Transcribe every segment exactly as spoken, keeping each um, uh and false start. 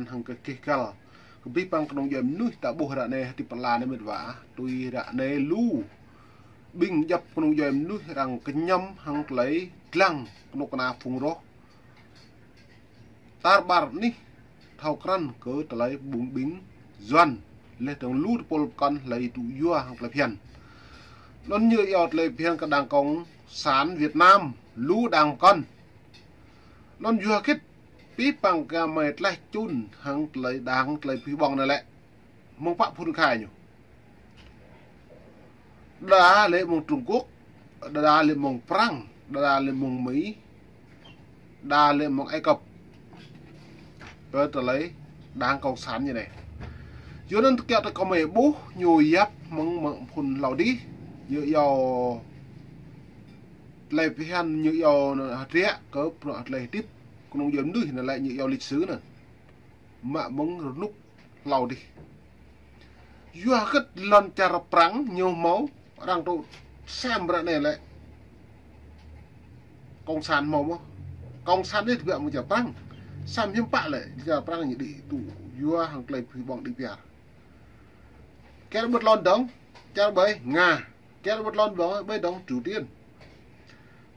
hăng kơ gêh găl. Kơ abih bang kơnung djuai mơnuih ta ƀuh ră anai hơdip pơ ala anai met wa. Tui ră anai lu ƀing djŏp kơnung djuai mơnuih arăng kơñăm hăng tơlơi lăng kơnuk kơna phung roh tar ƀar anih thâo krăn kơ tơlơi ƀing ƀing Yuan. Laih dơ̆ng lu tơpul pơkŏn hlơi tŭ yua hăng tơlơi phiăn. Anŭn ñu iâu tơlơi phiăn kơ đảng cộng sản Việt Nam, lu đảng pơkŏn. Anŭn yua hơget abih bang gơmơi tlaih čun hăng tơlơi đảng, tơlơi pơhiăp ƀơ̆ng anai lĕ mơ̆ng pă phŭn khai ñu. Đa lĕ mơ̆ng Trung Quốc, đa lĕ mơ̆ng Prăng, đa lĕ mơ̆ng Mỹ, đa lĕ mơ̆ng Ai Cập. Kơ tơlơi đảng cộng sản ñu anai. Yua anŭn tơkiaŏ tơ gơmơi ƀuh ñu yap mơ̆ng, mơ̆ng phŭn hlâo adih. Ñu iâu tơlơi phiăn, ñu iâu hơdră kơ bruă tơlơi hơdip kơnung djuai mơnuih anŭn lĕ ñu iâu lịch sử anŭn. Mă mơ̆ng rơnŭk hlâo adih. Yua hơget lŏn čar Prăng ñu hmâo arăng tŭ sem ră anai lĕ cộng sản hmâo mơ̆. Cộng sản anai tơbiă mơ̆ng čar Prăng. Sem hiư̆m pă lĕ čar Prăng ñu đĭ tŭ yua hăng tơlơi pơhiăp ƀơ̆ng đĭ piar. Kiăo ƀơi lŏn dơ̆ng, čar ƀơi Nga. Kiăo ƀơi lŏn dơ̆ng, ƀơi dơ̆ng Triều Tiên.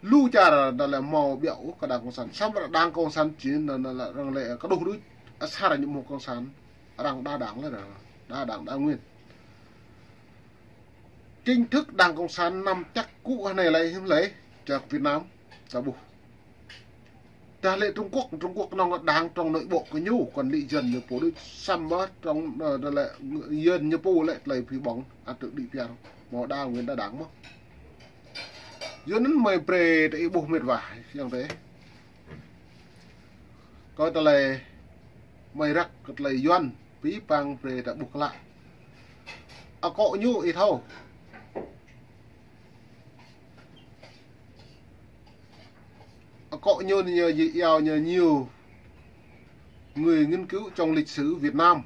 Lu čar đa lĕ hmâo ƀiă ôh kơ đảng cộng sản. Sem ră đảng cộng sản či anŭn, anŭn lĕ arăng lĕ kơđuh đôč. Asar ñu hmâo cộng sản. Arăng đa đảng lĕ, đa đảng đa nguyên. Chính thức đảng cộng sản nắm chắc kŭ hơnai lĕ hiư̆m lĕ čar Việt Nam ta ƀuh. Dah lĕ Trung Quốc, Trung Quốc anŭn đảng trong nội bộ kơ ñu, kŏn lĕ dân ñu pô đôč. Sem ƀơi trong, ơ, đa lĕ dân ñu pô lĕ tơlơi pơhiăp ƀơ̆ng ăt tŭ đĭ piar. Hmâo đa nguyên đa đảng mơ̆. Yua anŭn gơmơi brơi ta ih ƀuh met wa, ayŏng adơi. Kơ tơlơi gơmơi răk kơ tơlơi Yuan, abih bang brơi ta ƀuh klă. Akŏ ñu ih thâo. Akŏ ñu ñu, ñu iâu ñu nhiều người nghiên cứu trong lịch sử Việt Nam.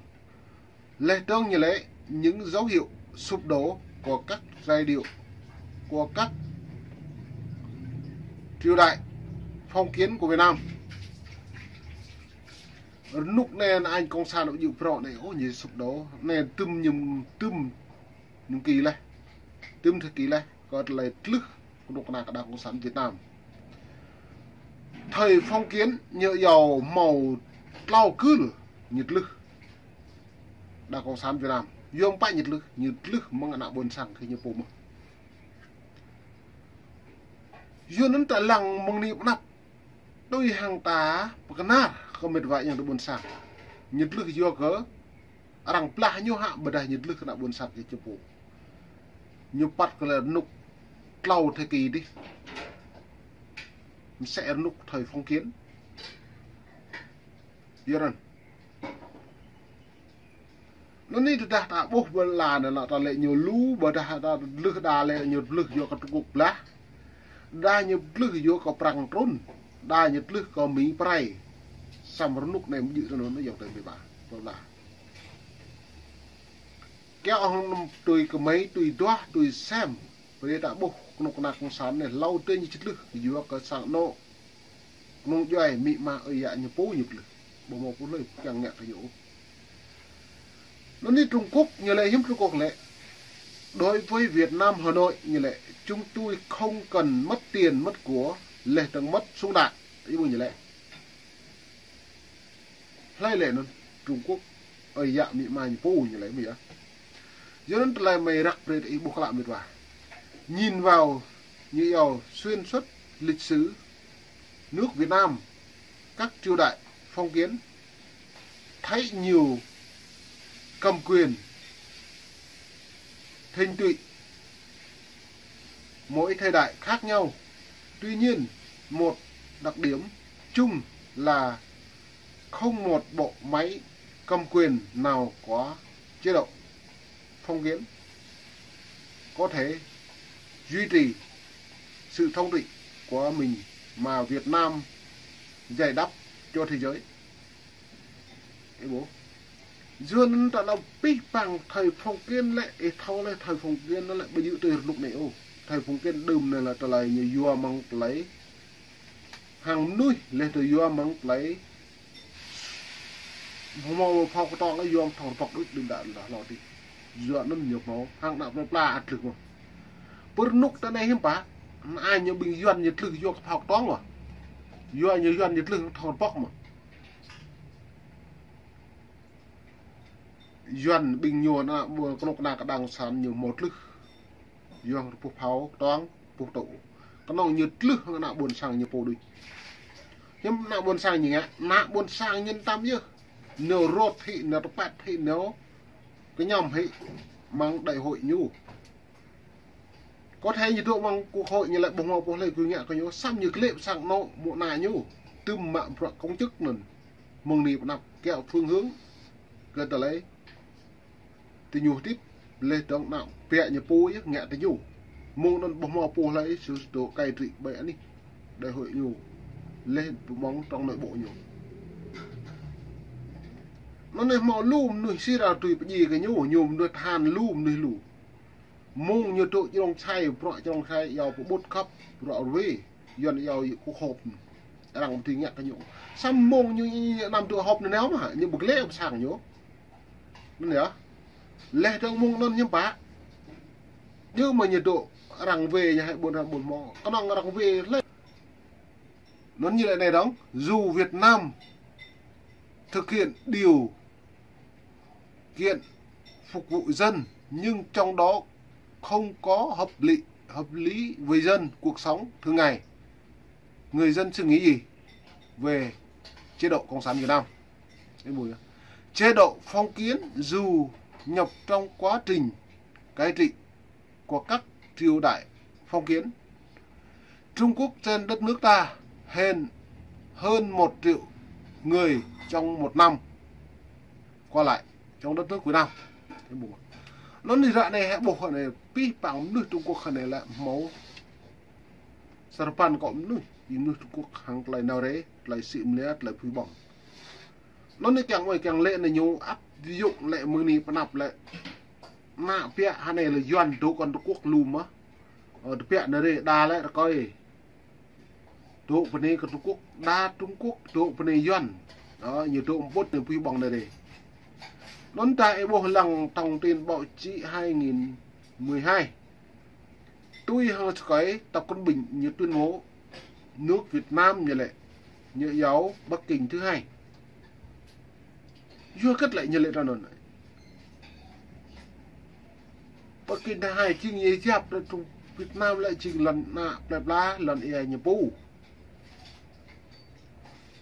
Laih dơ̆ng ñu lĕ những dấu hiệu sụp đổ của các giai điệu, của các triều đại phong kiến của Việt Nam. Rơnŭk anai anŭn cộng sản ƀu djơ̆ prŏ anai, ôh, ñu sụp đổ. Anai tơm ñu, tơm ñu kơ laih. Tơm thơ kơ laih. Kơ tơlơi tlưh kơnuk kơna kơ đảng cộng sản Việt Nam. Thời phong kiến ñu iâu hmâo klâo kơl ñu tlưh đảng cộng sản Việt Nam. Yua mơ̆ pă ñu tlưh, ñu tlưh mơ̆ng ană ƀôn sang kơ ñu pô mơ̆n. Yua anŭn ta lăng mơ̆ng anai pơ anăp. Tui hăng ta pơkơnar kơ met wa ayŏng adơi ƀôn sang. Ñu tlưh yua kơ arăng blah ñu hă, ƀôdah ñu tlưh kơ ană ƀôn sang kơ ñu pô. Ñu păt kơ lĕ rơnŭk klâo thời kỳ adih. Mơsĕ rơnŭk thời phong kiến. Yua anŭn. Anŭn anai tơdah ta ƀuh ƀơi ala anai lĕ ta lĕ ñu lu, ƀôdah ta tlưh đa lĕ ñu tlưh yua kơ Trung Quốc blah. Đa ñu tlưh yua kơ Prăng trŭn. Đa ñu tlưh kơ Mỹ pơrai. Sem rơnŭk anai mơ̆ djơ̆ tơ anŭn anai ayŏng adơi met wa. Ƀơi ala. Kiăo hăng anŭn tui gơmơi, tui duah, tui sem. Brơi ta ƀuh kơnuk kơna cộng sản anai hlâo adih ñu či tlưh yua kơ sang anŏ kơnung djuai amĭ ama ơi yă ñu pô ñu tlưh. Ƀu hmâo pô hlơi kiăng ngă kơ ñu ôh. Anŭn anai Trung Quốc ñu lĕ hiư̆m Trung Quốc lĕ. Đối với Việt Nam Hà Nội ñu lĕ chúng tôi không cần mất tiền mất của, laih dơ̆ng mất súng đạn. Ih ƀuh ñu lĕ. Hlơi lĕ anŭn Trung Quốc, ơi yă amĭ ama ñu pô ñu lĕ mơ̆ yơh. Yua anŭn tơlơi gơmơi răk brơi ta ih ƀuh klă met wa. Nhìn vào, ñu iâu xuyên suốt lịch sử nước Việt Nam, các triều đại phong kiến, thấy nhiều cầm quyền, thành tựu mỗi thời đại khác nhau. Tuy nhiên, một đặc điểm chung là không một bộ máy cầm quyền nào có chế độ phong kiến có thể duy trì sự thống trị của mình mà Việt Nam giải đáp cho thế giới. Ih ƀuh. Yua anŭn ta lăng abih bang thời phong kiến lĕ, ih thâo lĕ thời phong kiến anŭn lĕ ƀu djơ̆ tui rơnŭk anai ôh. Thời phong kiến đưm anai lĕ tơlơi ñu yua mơ̆ng tơlơi hăng mơnuih, laih dơ̆ng yua mơ̆ng tơlơi Hmâo phao kơtong yua thŏng rơbŏk đôč đưm đă đah lŏ tih. Yua anŭn ñu hmâo hăng ană plơi pla ăt tlưh mơ̆n. Pơ rơnŭk ta anai hiư̆m pă, ană ñu ƀing Yuan ñu tlưh yua kơ phao kơtong mơ̆n. Yua ñu Yuan ñu tlưh thŏng rơbŏk mơ̆n. Yuan ƀing ñu ană ƀuôn kơnuk kơna kơđang sang ñu hmâo tlưh. Yua rơpuh phao kơtong, puh tŭ. Kơnơ̆ng ñu tlưh hăng ană ƀuôn sang ñu pô đôč. Hiư̆m ană ƀuôn sang ñu ngă, ană ƀuôn sang ñu tam yơh. Ñu rŏt hĭ, ñu tơpăt hĭ, ñu kơñăm hĭ amăng đại hội ñu. Có thể ñu dŏ amăng quốc hội ñu lĕ ƀu hmâo pô hlơi kơ ngă kơ ñu, samơ̆ ñu klĕ pơ sang anŏ mơ̆ng ană ñu. Tơm mă bruă công chức anŭn. Mơ̆ng anai pơ anăp kiăng phương hướng kơ tơlơi tơ ñu hơdip, laih dơ̆ng ană ƀă ñu pô yơh ngă tơ ñu. Mơ̆ng anŭn ƀu hmâo pô hlơi sư dŏ cai trị ƀơi anih đại hội ñu. Laih ƀu mơ̆ng trong nội bộ ñu. Anŭn anai hmâo lu mơnuih sĭt ră tui pơdjai kơ ñu, ñu mơnuih tơhan lu mơnuih lu. Mơ̆ng ñu dŏ čơrông čai, bruă čơrông čai, iâu pơƀut khăp, bruă rơwe, Yuan iâu yơh kơ họp. Arăng ƀu dưi ngă kơ ñu. Samơ̆ mơ̆ng ñu, ñu, ñu năm dŏ họp anai nao mơ̆, ñu ƀu glĕ pơ sang ñu. Anŭn yơh. Laih dơ̆ng mơ̆ng anŭn hiư̆m pă. Djơ̆ mơ̆ ñu dŏ arăng wai ñu hai ƀôn arăng ƀôn mơ̆. Kơnơ̆ng arăng wai lĕ. Anŭn ñu lĕ anai dơ̆ng, dù Việt Nam thực hiện điều kiện phục vụ dân, nhưng trong đó không có hợp lý, hợp lý với dân cuộc sống thường ngày. Người dân suy nghĩ gì về chế độ Cộng sản Việt Nam? Chế độ phong kiến dù nhập trong quá trình cai trị của các triều đại phong kiến. Trung Quốc trên đất nước ta hiện hơn một triệu người trong một năm qua lại trong đất nước Việt Nam. Anŭn anai ră anai hĕ ƀuh anai pih păng mơnuih Trung Quốc anai lĕ hmâo sa rơpăn kơ mơnuih, mơnuih Trung Quốc hăng tơlơi nao rai, tơlơi sĭ mơlia, tơlơi pui ƀơ̆ng. Anŭn anai kiăng ơi kiăng lĕ anai ñu áp dụng lĕ mơ̆ng anai pơ anăp lĕ. Ană ƀă anai lĕ Yuan dŏ kơ Trung Quốc lu mơ̆n. Ơ, tơbiă anai rai đa lĕ rơkơi. Dŏ pơ anai kơ Trung Quốc, đa Trung Quốc dŏ pơ anai Yuan. Ơ, ñu dŏ ƀut anai pui ƀơ̆ng anai rai. Anŭn ta ih ƀuh lăng thông tin báo chí hai nghìn mười hai. Tui hăng sơkai Tập Cận Bình ñu tuyên bố nước Việt Nam ñu lĕ, ñu iâu Bắc Kinh thứ hai. Yua hơget lĕ ñu lĕ tơ anŭn. Bắc Kinh thứ hai jing ñu yap tơ Trung Việt Nam lĕ jing lŏn ană plơi pla, lŏn ia ñu pô.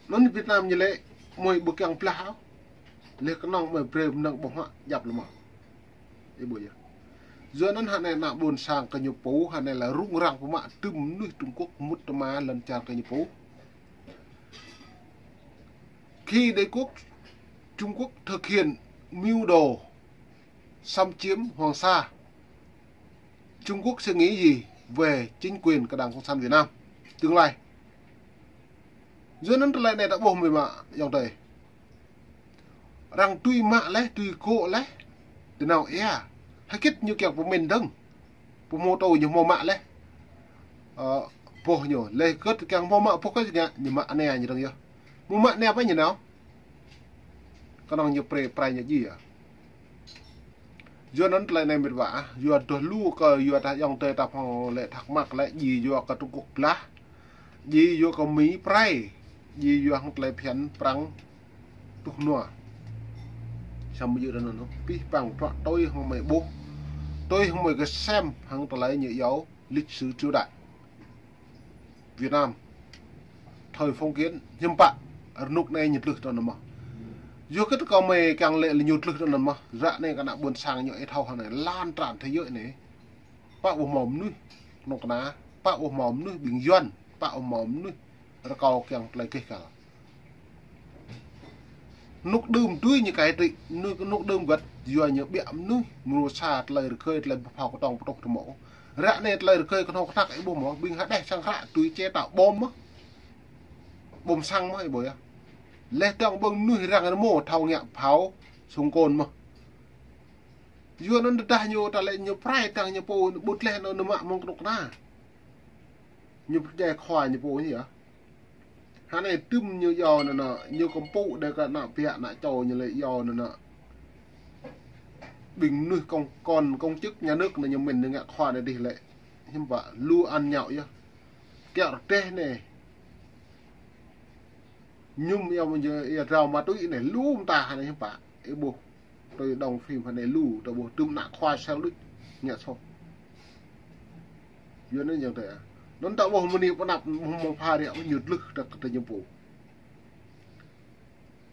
Anŭn Việt Nam ñu lĕ mơi ƀu kiăng blah ôh. Laih kơnơ̆ng mơi brơi mơnơ̆ng ƀơ̆ng huă djăp lơmơ̆. Ih ƀuh yơh. Yua anŭn hơnai ană ƀôn sang kơ ñu pô, hơnai lĕ rŭng răng pơmă tơm mơnuih Trung Quốc mŭt tơma lŏn čar kơ ñu pô. Khi đế quốc Trung Quốc thực hiện mưu đồ xâm chiếm Hoàng Sa, Trung Quốc sẽ nghĩ gì về chính quyền của Đảng Cộng sản Việt Nam tương lai? Yua anŭn tơlơi anai ta ƀuh mơi mă ayŏng adơi. Arăng tui mă laih, tui gŏ laih. Tơ anai ia. Hơget ñu kiăng pơmĭn dơ̆ng. Pơhmô tô ñu hmâo mă laih. Ơ, boh ñu. Laih hơget kiăng hmâo mă boh kơ ñu, ñu mă anai ñu dơ̆ng yơh. Hmâo mă anai pơ ñu nao. Kơnơ̆ng ñu pre, pre ñu ji yơh. Yua anŭn tơlơi anai mĕt wa, yua tơl lu kơ yua ta ayŏng adơi ta hmâo lĕ thắc mắc lĕ ji yua kơ Trung Quốc blah, ji yua kơ Mi prai, ji yua hăng tơlơi phiăn Prăng tuh nua. Samơ̆ yua anŭn pih păng prăk tui hăng mơi ƀuh, tui hăng mơi kơsem hăng tơlơi ñu iâu lịch sử triều đại Việt Nam thời phong kiến hiư̆m pă, rơnŭk anai ñu tlưh tơ anŭn mơ̆n. Yua hơget kơ mơi kiăng lĕ lĕ ñu tlưh tơ anŭn mơ̆n. Ră anai kơ ană ƀôn sang ñu ih thâo hơnai lan tràn thế giới anai. Pă ƀu hmâo mơnuih kơnuk kơna, pă ƀu hmâo mơnuih ƀing Yuan, pă ƀu hmâo mơnuih rơkâo kiăng tơlơi keh kăl. Rơnŭk đưm tui ñu cai trị, rơnŭk, rơnŭk đưm găt, yua ñu ƀiă mơnuih, mơnuih sa tơlơi rơgơi, tơlơi pơphao kơtong pơtŭk tơmŏ. Ră anai tơlơi rơgơi kơnuk kơna ih ƀuh mơ̆n, ƀing hơđeh sang hră tui chế tạo bom mơ̆n. Bom xăng mơ̆n ih ƀuh yơh. Laih dơ̆ng ƀing mơnuih arăng rơmô thâo ngă phao sông Côn mơ̆n. Yua anŭn tơdah ñu ta lĕ ñu prai tơ̆ng ñu pô ƀut laih anŭn mă mơ̆ng kơnuk kơna. Ñu pơdjai khua ñu pô ñu yơh. Hơnai tơm ñu yua anŭn, ñu kơmpŭ đe kơ ană ƀiă ană čô ñu lĕ yua anŭn. Ƀing mơnuih công, con công chức nhà nước anŭn ñu mĭn ñu ngă khua anai dih lĕ. Hiư̆m pă lu ăn nhậu yơh. Kiăo rơdêh anai. Mơñum ia, ia drao ma túy anai lu mơta hơnai hiư̆m pă. Ih ƀuh. Tui đóng phim hơnai lu, ta ƀuh tơm ană khua sel đuč ngă soh. Yua anŭn yơh tơ. Anŭn ta ƀuh mơni pơnăp mơ̆ng pha rĕ ñu tlưh ta kơ tơ ñu pô.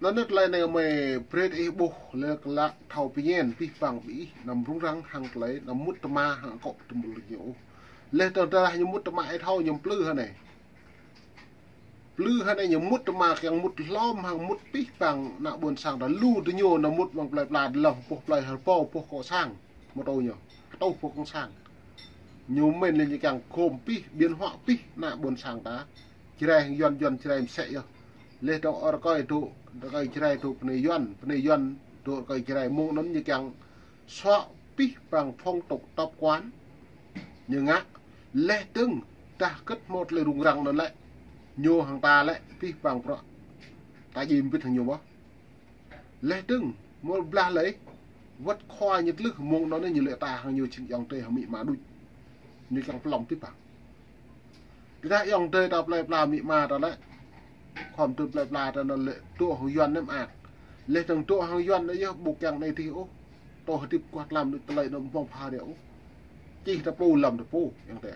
Anŭn tơlơi anai mơi brơi ih ƀuh lĕ klă thâo pơñen pih pang ƀing ih anăm rŭng răng hăng tơlơi anăm mŭt tơma hăng akŏ tơmul ñu. Lĕ tơdah ñu mŭt tơma ih thâo ñu plư hơnai. Plư hơnai ñu mŭt tơma kiăng mŭt hlom hăng mŭt pih pang ană ƀôn sang ta lu tơ ñu anŭn mŭt mơ̆ng plơi pla lŏm pôh plơi hơpô pôh kŏ sang. Mơtô ñu. Hơtô pôh kŏ sang. Ñu mĭn lĕ ñu kiăng khŏm pih, biên hŏ pih ană ƀôn sang ta. Jrai hăng Yuan, Yuan Jrai mơsĕ yơh. Lĕ dŏ rơkơi dŏ, rơkơi Jrai dŏ pơ anai Yuan, pơ anai Yuan dŏ rơkơi Jrai mơ̆ng anŭn ñu kiăng suă pih pang phong tục tập quán. Ñu ngă, lĕ tơ̆ng, tah kơ̆t hmâo tơlơi rŭng răng anŭn lĕ. Ñu hăng ta lĕ, pih pang prŏ. Ta jim bit hăng ñu ƀơh. Lĕ tơ̆ng, mơ̆ blah lĕ, wơ̆t khua ñu tlưh mơ̆ng anŭn ñu lĕ ta hăng ñu čing yŏng tơi hăng mĭ ma đuč. Ñu kiăng plŏm pih pang. Tơdah yŏng tơi ta plơi pla mĭ ma ta lĕ. Khŏm tơl plơi pla ta anŭn lĕ dŏ hăng Yuan nem ak. Lĕ tơ̆ng dŏ hăng Yuan anŭn yơh ƀu kiăng anai dih ôh. Tơ hơdip kuah tlam đuč tơlơi anŭn ƀơ̆ng pha rĕ ôh. Čih ta pô lăm ta pô yŏng tơi.